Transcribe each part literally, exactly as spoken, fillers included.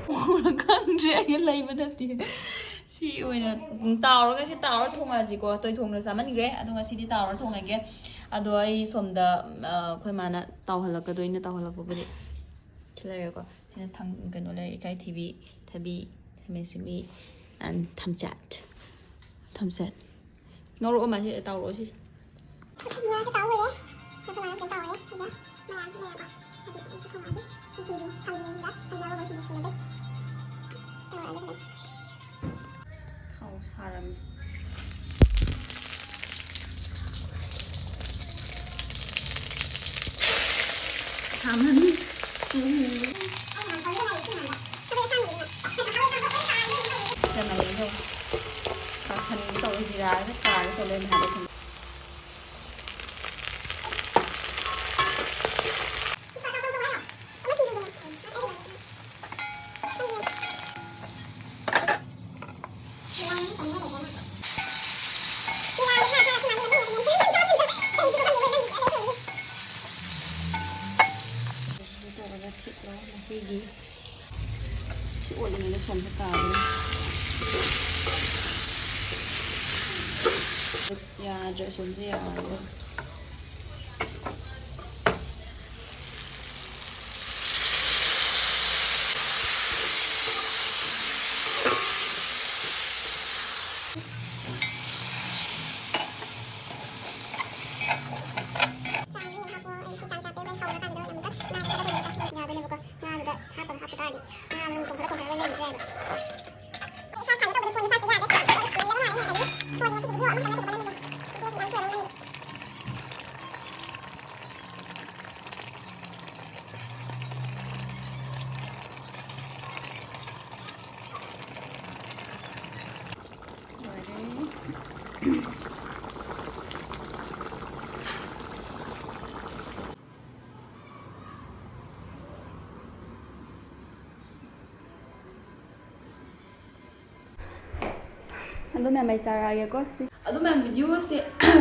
ꯊꯣꯡꯅ ꯈꯪꯗ꯭ꯔꯦ, ꯑꯩ ꯂꯩꯕ ꯅꯠꯇꯦ꯫ ꯁꯤ ꯑꯣꯏꯅ ꯇꯥꯎꯔꯒ, ꯁꯤ ꯇꯥꯎꯔ ꯊꯣꯡꯉꯁꯤꯀꯣ꯫ ꯇꯣꯏ ꯊꯣꯡꯅ ꯆꯥꯃꯟꯈ꯭ꯔꯦ꯫ ꯑꯗꯣ ꯉꯁꯤꯗꯤ ꯇꯥꯎꯔ ꯊꯣꯡꯉꯒꯦ꯫ ꯑꯗꯣ ꯑꯩ ꯁꯣꯝꯗ, ꯑ, ꯑꯩꯈꯣꯏ ꯃꯥꯅ ꯇꯥꯎꯍꯜꯂꯛꯀꯗꯣꯏꯅꯦ꯫ ꯇꯥꯎꯍꯜꯂꯛꯄꯕꯨꯗꯤ ꯁꯤ ꯂꯩꯔꯦꯀꯣ꯫ ꯁꯤꯅ ꯊꯝ-, ꯀꯩꯅꯣ ꯂꯩꯔꯦ, ꯏꯀꯥꯏꯊꯤꯕꯤ, ꯊꯕꯤ, ꯈꯥꯃꯦꯟ ꯑꯁꯤꯟꯕꯤ, and ꯊꯝꯆꯦꯠ꯫ ꯊꯝꯆꯦꯠ꯫ ꯉꯧꯔꯛꯑꯣ, ꯃꯥꯁꯦ ꯇꯥꯎꯔꯛꯑꯣ ꯁꯤꯁꯦ꯫ ꯁꯤꯁꯨ ꯉꯥꯁꯦ ꯇꯥꯎ ꯂꯣꯏꯔꯦ꯫ ꯑꯗꯨꯒ ꯉꯥꯁꯦ ꯇꯥꯎꯔꯦ꯫ ꯑꯗꯨꯒ ꯃꯌꯥꯝꯁꯦ ꯂꯩꯔꯕ꯫ ꯍꯥꯏꯗꯤ ꯑꯩꯁꯨ ꯊꯝꯃꯛꯑꯒꯦ꯫ ꯁꯤꯡꯖꯨ, ꯊꯥꯡꯖꯤꯡꯗ ꯊꯕꯤ ꯑꯉꯧꯕ ꯁꯤꯡꯖꯨ ꯁꯨꯅꯕꯩ꯫ ꯇꯧꯔꯛꯑꯒꯦ ꯐꯖꯅ꯫ ꯊꯥꯎ ꯁꯥꯔꯝꯃꯦ꯫ ꯁꯥꯃꯟ꯫ ꯆꯨꯝꯃꯤ꯫ ꯆꯅꯝꯗꯣ ꯀꯥꯁꯟꯒꯦ ꯇꯧꯔꯦ, ꯖꯤꯔꯥꯒ ꯀꯥꯒꯦ ꯇꯧꯔꯦ ꯅꯍꯥꯟꯗꯩ ꯁꯨꯝ꯫ ꯇꯧꯔꯒ ꯊꯤꯠꯂꯣ ꯃꯍꯤꯒꯤ꯫ ꯁꯤ ꯑꯣꯠꯂꯤꯉꯩꯗ ꯁꯣꯝꯗ ꯇꯥꯕꯅꯤ꯫ ꯌꯥꯗ꯭ꯔꯦ, ꯑꯁꯣꯝꯗ ꯌꯥꯔꯔꯣꯏ꯫ ꯌꯥꯗꯣꯏꯅꯦꯕꯀꯣ꯫ ꯉꯥꯗꯨꯗ ꯍꯥꯞꯄꯒ ꯍꯥꯞꯄ ꯇꯥꯔꯗꯤ ꯉꯥꯗꯨ ꯑꯗꯨꯝ ꯀꯣꯟꯊꯔ ꯀꯣꯟꯊꯔꯒ ꯂꯩꯔꯝꯕꯁꯨ ꯌꯥꯏꯑꯕ꯫ ꯑꯗꯣ ꯃꯌꯥꯝ ꯑꯩ ꯆꯥꯔꯛꯑꯒꯦꯀꯣ꯫ ꯑꯗꯣ ꯃꯌꯥꯝ, ꯚꯤꯗꯤꯑꯣꯁꯦ,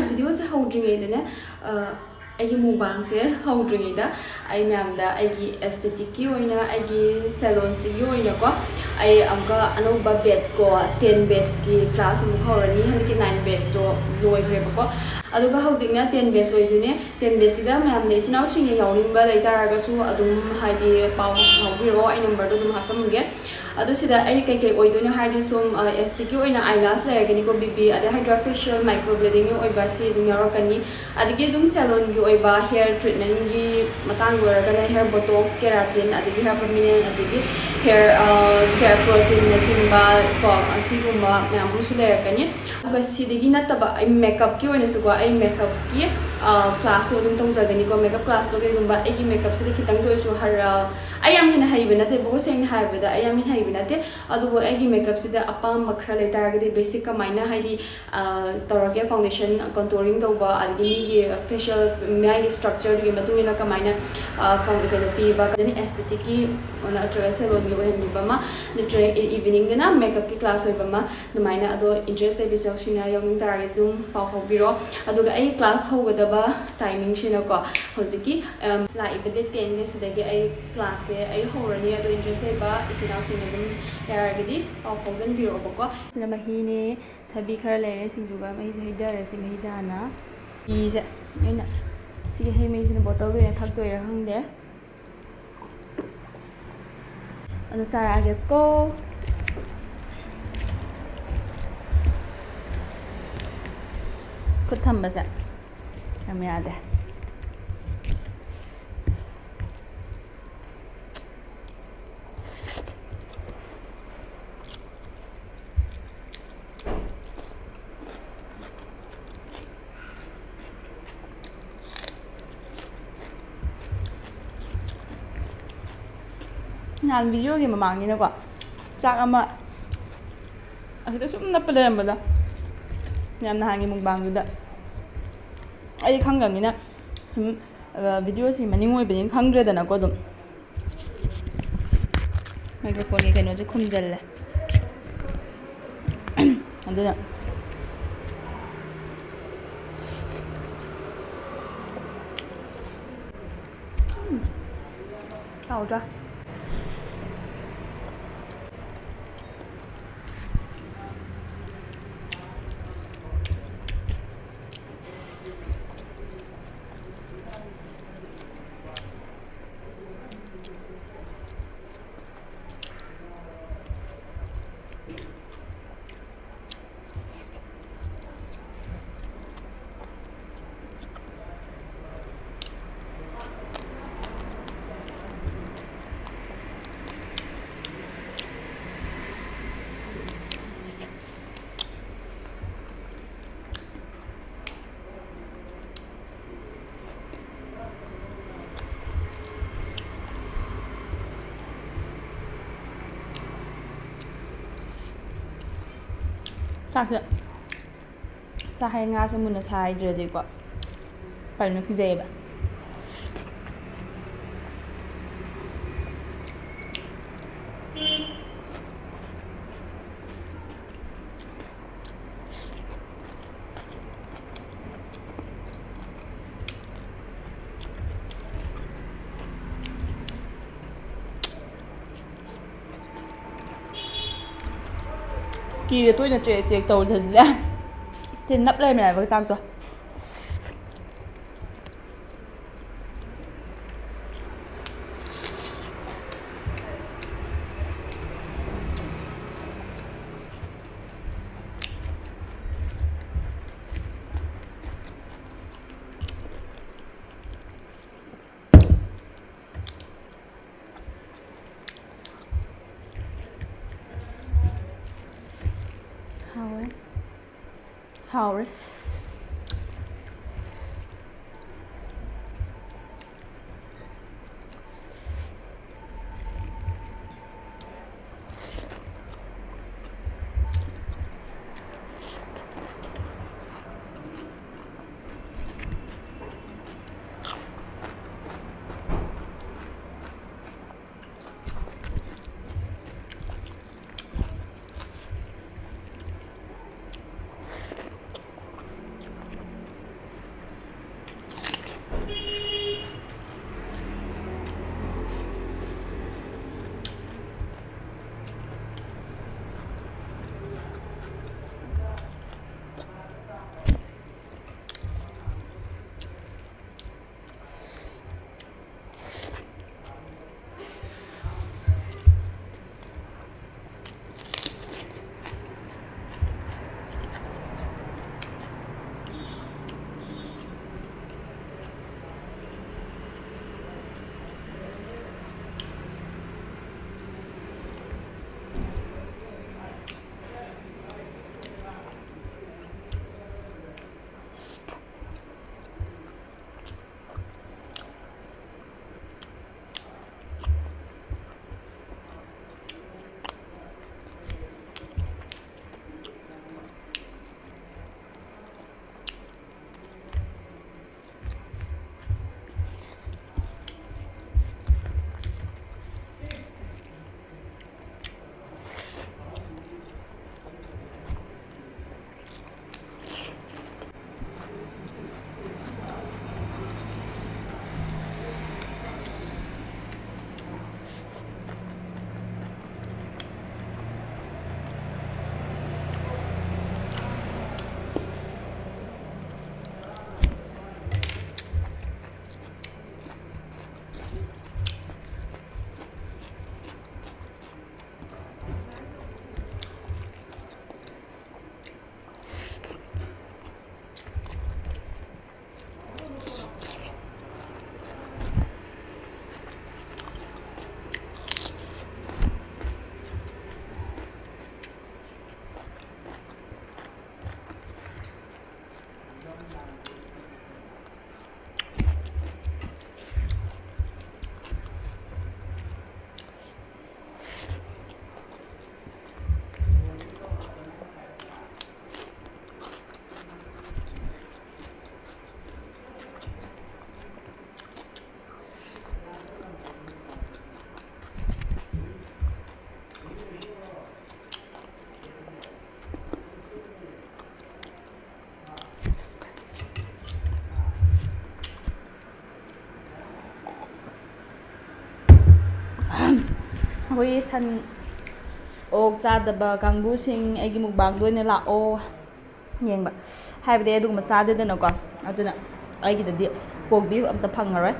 ꯚꯤꯗꯤꯑꯣꯁꯦ ꯍꯧꯗ꯭ꯔꯤꯉꯩꯗꯅꯦ, ꯑ, ꯑꯩꯒꯤ ꯃꯨꯛꯕꯥꯡꯁꯦ ꯍꯧꯗ꯭ꯔꯤꯉꯩꯗ ꯑꯩ ꯃꯌꯥꯝꯗ ꯑꯩꯒꯤ ꯑꯦꯁꯊꯦꯇꯤꯛꯀꯤ ꯑꯣꯏꯅ, ꯑꯩꯒꯤ ꯁꯦꯂꯣꯟꯁꯤꯒꯤ ꯑꯣꯏꯅꯀꯣ, ꯑꯩ ꯑꯃꯨꯛꯀ ꯑꯅꯧꯕ ꯕꯦꯠꯁꯀꯣ, ꯇꯦꯟ ꯕꯦꯠꯁꯀꯤ ꯀ꯭ꯂꯥꯁ ꯑꯃꯨꯛ ꯍꯧꯔꯅꯤ꯫ ꯍꯟꯗꯛꯀꯤ ꯅꯥꯏꯟ ꯕꯦꯠꯁꯇꯣ ꯂꯣꯏꯈ꯭ꯔꯦꯕꯀꯣ꯫ ꯑꯗꯨꯒ ꯍꯧꯖꯤꯛꯅ ꯇꯦꯟ ꯕꯦꯠꯁ ꯑꯣꯏꯗꯣꯏꯅꯦ꯫ ꯇꯦꯟ ꯕꯦꯠꯁꯁꯤꯗ ꯃꯌꯥꯝꯅ ꯏꯆꯤꯟ ꯏꯅꯥꯎꯁꯤꯡꯅ ꯌꯥꯎꯅꯤꯡꯕ ꯂꯩꯇꯥꯔꯒꯁꯨ ꯑꯗꯨꯝ, ꯍꯥꯏꯗꯤ, ꯄꯥꯎ ꯐꯥꯎꯕꯤꯔꯛꯑꯣ, ꯑꯩ ꯅꯝꯕꯔꯗꯣ ꯑꯗꯨꯝ ꯍꯥꯞꯄꯝꯒꯦ꯫ ꯑꯗꯣ ꯁꯤꯗ ꯑꯩ ꯀꯩꯀꯩ ꯑꯣꯏꯗꯣꯏꯅꯣ ꯍꯥꯏꯗꯤ, ꯁꯨꯝ, ꯑ, ꯑꯦꯁꯊꯦꯇꯤꯛꯀꯤ ꯑꯣꯏꯅ ꯑꯥꯏ ꯂꯥꯁ ꯂꯩꯔꯒꯅꯤꯀꯣ, ꯕꯤ ꯕꯤ, ꯑꯗꯩ ꯍꯥꯏꯗ꯭ꯔꯥ ꯐꯦꯁꯤꯌꯦꯜ, ꯃꯥꯏꯀ꯭ꯔꯣ ꯕ꯭ꯂꯦꯗꯤꯡꯒꯤ ꯑꯣꯏꯕ ꯁꯤ ꯑꯗꯨꯝ ꯌꯥꯎꯔꯛꯀꯅꯤ꯫ ꯑꯗꯒꯤ ꯑꯗꯨꯝ ꯁꯦꯂꯣꯟꯒꯤ ꯑꯣꯏꯕ ꯍꯦꯌꯔ ꯇ꯭ꯔꯤꯠꯃꯦꯟꯒꯤ ꯃꯇꯥꯡꯗ ꯑꯣꯏꯔꯒꯅ ꯍꯦꯌꯔ ꯕꯣꯇꯣꯛꯁ, ꯀꯦꯔꯥꯇꯤꯟ, ꯑꯗꯒꯤ ꯍꯦꯌꯔ ꯄꯔꯃꯤꯅꯦꯟ, ꯑꯗꯒꯤ ꯍꯦꯌꯔ, ꯑ, ꯀꯦ-, ꯀ꯭ꯔꯣꯇꯤꯟꯅꯆꯤꯡꯕ ꯀꯣ, ꯑꯁꯤꯒꯨꯝꯕ ꯃꯌꯥꯝ ꯑꯃꯁꯨ ꯂꯩꯔꯛꯀꯅꯤ꯫ ꯑꯗꯨꯒ ꯁꯤꯗꯒꯤ ꯅꯠꯇꯕ ꯑꯩ ꯃꯦꯀꯞꯀꯤ ꯑꯣꯏꯅꯁꯨꯀꯣ, ꯑꯩ ꯃꯦꯀꯞꯀꯤ, ꯑ, ꯀ꯭ꯂꯥꯁꯁꯨ ꯑꯗꯨꯝ ꯇꯧꯖꯒꯅꯤꯀꯣ꯫ ꯃꯦꯀꯞ ꯀ꯭ꯂꯥꯁꯇꯣ ꯀꯩꯒꯨꯝꯕ ꯑꯩꯒꯤ ꯃꯦꯀꯞꯁꯤꯗ ꯈꯤꯇꯪꯗ ꯑꯣꯏꯔꯁꯨ ꯍꯔ-, ꯑ, ꯑꯩ ꯌꯥꯝ ꯍꯦꯟꯅ ꯍꯩꯕ ꯅꯠꯇꯦꯕꯀꯣ, ꯁꯦꯡꯅ ꯍꯥꯏꯔꯕꯗ ꯑꯩ ꯌꯥꯝ ꯍꯦꯟꯅ ꯍꯩꯕ ꯅꯠꯇꯦ꯫ ꯑꯗꯨꯕꯨ ꯑꯩꯒꯤ ꯃꯦꯀꯞꯁꯤꯗ ꯑꯄꯥꯝꯕ ꯈꯔ ꯂꯩꯇꯥꯔꯒꯗꯤ, ꯕꯦꯁꯤꯛ ꯀꯃꯥꯏꯅ, ꯍꯥꯏꯗꯤ, ꯑ, ꯇꯧꯔꯒꯦ, ꯐꯥꯎꯟꯗꯦꯁꯟ, ꯀꯣꯟꯇꯣꯔꯤꯡ ꯇꯧꯕ, ꯑꯗꯒꯤ ꯃꯤꯒꯤ ꯐꯦꯁꯤꯌꯦꯜ, ꯃꯥꯒꯤ ꯁ꯭ꯇ꯭ꯔꯛꯆꯔꯗꯨꯒꯤ ꯃꯇꯨꯡ ꯏꯟꯅ ꯀꯃꯥꯏꯅ, ꯑ, ꯐꯥꯎꯟ-, ꯀꯩꯅꯣ ꯄꯤꯕ, ꯑꯗꯒꯤ ꯑꯦꯁꯊꯦꯇꯤꯛꯀꯤ ꯅꯠꯇ꯭ꯔꯒ ꯁꯦꯂꯣꯟꯒꯤ ꯑꯣꯏꯍꯟꯕꯤꯕ ꯑꯃ, ꯅꯠꯇ꯭ꯔꯒ ꯏ-, ꯏꯚꯤꯅꯤꯡꯗꯅ ꯃꯦꯀꯞꯀꯤ ꯀ꯭ꯂꯥꯁ ꯑꯣꯏꯕ ꯑꯃ, ꯑꯗꯨꯃꯥꯏꯅ꯫ ꯑꯗꯣ ꯏꯟꯇꯔꯦꯁ ꯂꯩꯕ ꯏꯆꯤꯜ ꯏꯅꯥꯎꯁꯤꯡꯅ ꯌꯥꯎꯅꯤꯡ ꯇꯥꯔꯒꯗꯤ ꯑꯗꯨꯝ ꯄꯥꯎ ꯐꯥꯎꯕꯤꯔꯣ꯫ ꯑꯗꯨꯒ ꯑꯩ ꯀ꯭ꯂꯥꯁ ꯍꯧꯒꯗꯕ ꯇꯥꯏꯃꯤꯡꯁꯤꯅꯀꯣ, ꯍꯧꯖꯤꯛꯀꯤ, ꯑꯝ, ꯂꯥꯛꯏꯕ ꯗꯦꯠ ꯇꯦꯟꯁꯦ ꯁꯤꯗꯒꯤ ꯑꯩ ꯀ꯭ꯂꯥꯁꯁꯦ ꯑꯩ ꯍꯧꯔꯅꯤ꯫ ꯑꯗꯣ ꯏꯟꯇꯔꯦꯁ ꯂꯩꯕ ꯏꯆꯤꯜ ꯏꯅꯥꯎꯁꯤꯡꯅ ꯑꯗꯨꯝ ꯌꯥꯔꯒꯗꯤ ꯄꯥꯎ ꯐꯥꯎꯖꯟꯕꯤꯔꯛꯑꯣꯕꯀꯣ꯫ ꯁꯤꯅ ꯃꯍꯤꯅꯦ, ꯊꯕꯤ ꯈꯔ ꯂꯩꯔꯦ, ꯁꯤꯡꯖꯨꯒ ꯃꯍꯤꯁꯦ ꯍꯩꯊꯔꯁꯤ꯫ ꯃꯍꯤꯁꯦ ꯍꯥꯟꯅ, ꯃꯍꯤꯁꯦ ꯑꯩꯅ ꯁꯤꯒꯤ ꯍꯩ ꯃꯍꯤꯁꯤꯅ ꯕꯣꯇꯜꯗ ꯑꯣꯏꯅ ꯊꯛꯇꯣꯏꯔꯥ ꯈꯪꯗꯦ꯫ ꯑꯗꯨ ꯆꯥꯔꯛꯑꯒꯦꯀꯣ꯫ ꯈꯨꯠ ꯊꯝꯕꯁꯦ ꯌꯥꯝ ꯌꯥꯗꯦ꯫ ꯅꯍꯥꯟ ꯚꯤꯗꯤꯑꯣꯒꯤ ꯃꯃꯥꯡꯒꯤꯅꯀꯣ, ꯆꯥꯛ ꯑꯃ ꯑꯁꯤꯗ ꯁꯨꯝ ꯅꯞꯄ ꯂꯩꯔꯝꯕꯗꯣ, ꯌꯥꯝ ꯅꯍꯥꯟꯒꯤ ꯃꯨꯛꯕꯥꯡꯗꯨꯗ꯫ ꯑꯩꯗꯤ ꯈꯪꯗꯕꯅꯤꯅ ꯁꯨꯝ, ꯑ, ꯚꯤꯗꯤꯑꯣꯁꯤ ꯃꯅꯤꯡ ꯑꯣꯏꯕꯅꯤꯅ ꯈꯪꯗ꯭ꯔꯦꯗꯅꯀꯣ꯫ ꯑꯗꯨꯝ ꯃꯥꯏꯀ꯭ꯔꯣꯐꯣꯟꯒꯤ ꯀꯩꯅꯣꯁꯦ ꯈꯨꯝꯖꯤꯜꯂꯦ꯫ ꯑꯗꯨꯅ ꯍꯥꯎꯗ꯭ꯔꯥ? ꯆꯥꯛꯁꯦ ꯁꯥꯍꯩ ꯉꯥꯁꯦ ꯃꯨꯟꯅ ꯁꯥꯏꯗ꯭ꯔꯗꯤꯀꯣ ꯀꯩꯅꯣ ꯀꯤꯖꯩꯌꯦꯕ꯫ ꯀꯤꯔꯦ ꯇꯣꯏꯅ ꯆꯦꯛ ꯆꯦꯛ ꯇꯧꯗꯅꯅꯦ꯫ ꯇꯤꯟ ꯅꯞ ꯂꯩꯔꯝꯃꯦ ꯍꯥꯏꯕ ꯆꯥꯛꯇꯣ꯫ ꯍꯥꯎꯋꯦ꯫ ꯍꯥꯎꯔꯦ꯫ ꯑꯩꯈꯣꯏ ꯁꯟ, ꯑꯣꯛ ꯆꯥꯗꯕ ꯀꯥꯡꯕꯨꯁꯤꯡ ꯑꯩꯒꯤ ꯃꯨꯛꯕꯥꯡꯗ ꯑꯣꯏꯅ ꯂꯥꯛꯑꯣ ꯌꯦꯡꯕ꯫ ꯍꯥꯏꯕꯗꯤ ꯑꯩ ꯑꯗꯨꯒꯨꯝꯕ ꯆꯥꯗꯦꯗꯅꯀꯣ, ꯑꯗꯨꯅ ꯑꯩꯒꯤꯗꯗꯤ pork beef ꯑꯝꯇ ꯐꯪꯉꯔꯣꯏ꯫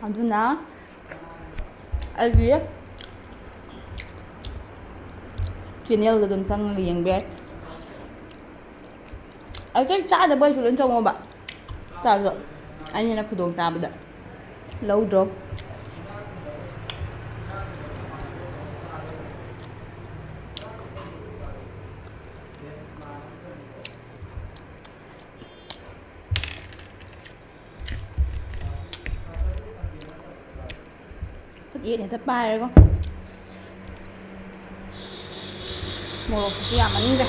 ꯑꯗꯨꯅ ꯑꯩꯒꯤ channelꯗ ꯑꯗꯨꯝ ꯆꯪꯉꯒ ꯌꯦꯡꯕ ꯌꯥꯏ꯫ ꯑꯇꯩ ꯆꯥꯗꯕ ꯑꯣꯏꯔꯁꯨ ꯂꯣꯏ ꯆꯪꯉꯣꯕ꯫ ꯆꯥꯕꯗꯣ ꯑꯩꯅ ꯈꯨꯗꯣꯡ ꯆꯥꯕꯗ ꯂꯧꯗ꯭ꯔꯣ? ꯈꯨꯠ ꯌꯦꯠꯅ ꯍꯦꯛꯇ ꯄꯥꯏꯔꯦꯀꯣ꯫ ꯃꯣꯔꯣꯛꯁꯤꯁꯨ ꯌꯥꯝꯃꯟꯈ꯭ꯔꯦ꯫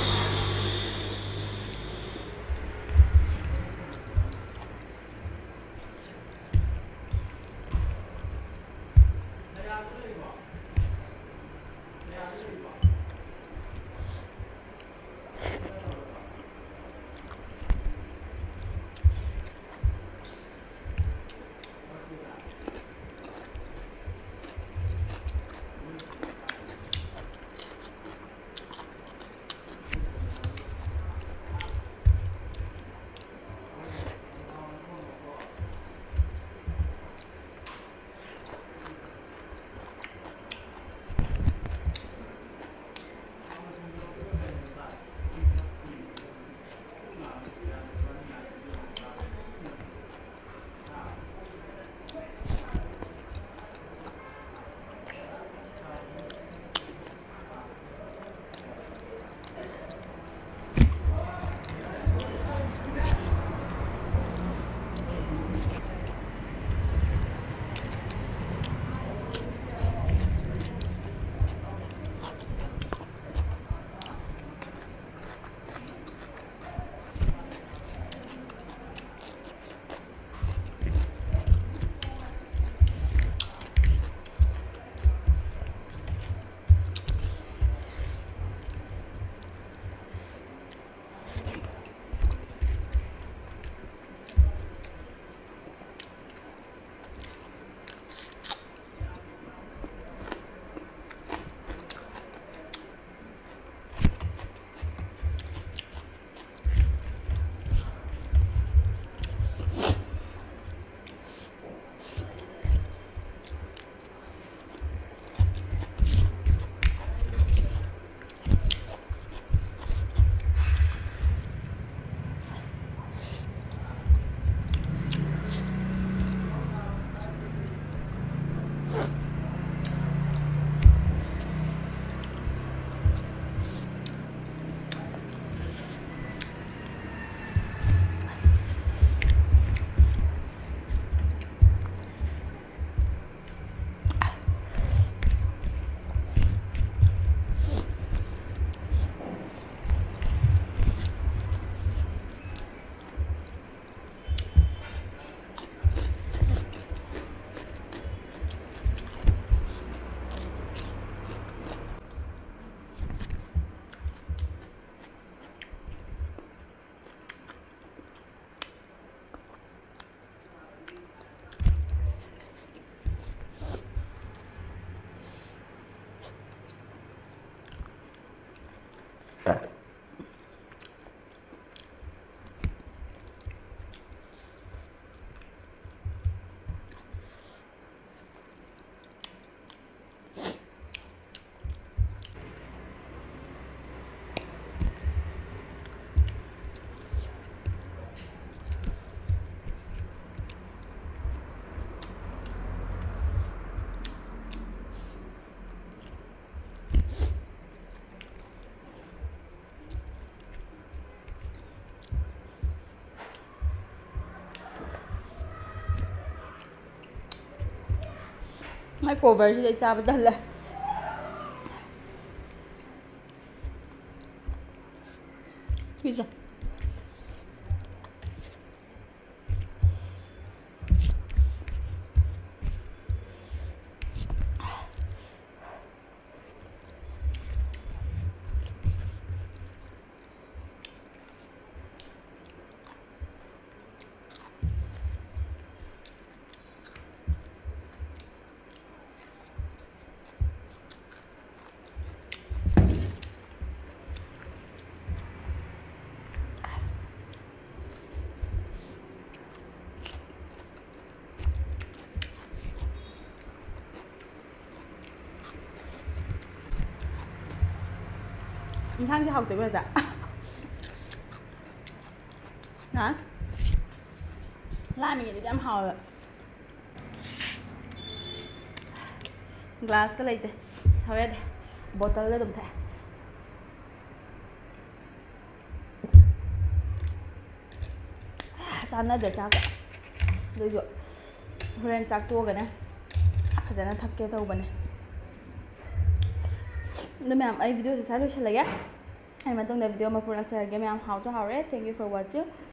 ꯃꯥꯏ coverꯁꯤꯗꯤ ꯑꯩ ꯆꯥꯕ ꯇꯜꯂꯦ꯫ ꯄꯤꯖ꯫ ꯏꯟꯁꯥꯡꯁꯦ ꯍꯥꯎꯇꯦꯀꯣ ꯍꯦꯛꯇ꯫ ꯍꯥ? ꯂꯥꯝꯃꯤꯉꯩꯗꯗꯤ ꯌꯥꯝ ꯍꯥꯎꯋꯦꯕ꯫ Glassꯀ ꯂꯩꯇꯦ꯫ ꯍꯥꯎ ꯌꯥꯗꯦ꯫ Bottleꯗ ꯑꯗꯨꯝ ꯊꯛꯑꯦ꯫ ꯆꯥꯟꯅꯗꯦ ꯆꯥꯛꯀ꯫ ꯑꯗꯨꯏꯁꯨ ꯍꯣꯔꯦꯟ ꯆꯥꯛ ꯇꯣꯛꯑꯒꯅꯦ ꯐꯖꯅ ꯊꯛꯀꯦ ꯇꯧꯕꯅꯦ꯫ ꯑꯗꯨ ꯃꯌꯥꯝ, ꯑꯩ videoꯁꯦ ꯁ꯭ꯋꯥꯏ ꯂꯣꯏꯁꯤꯜꯂꯒꯦ꯫ ꯑꯩ ꯃꯇꯨꯡꯗ video ꯑꯃ ꯄꯨꯔꯛꯆꯔꯒꯦ꯫ ꯃꯌꯥꯝ ꯍꯥꯎꯁꯨ ꯍꯥꯎꯔꯦ꯫ Thank you for watching꯫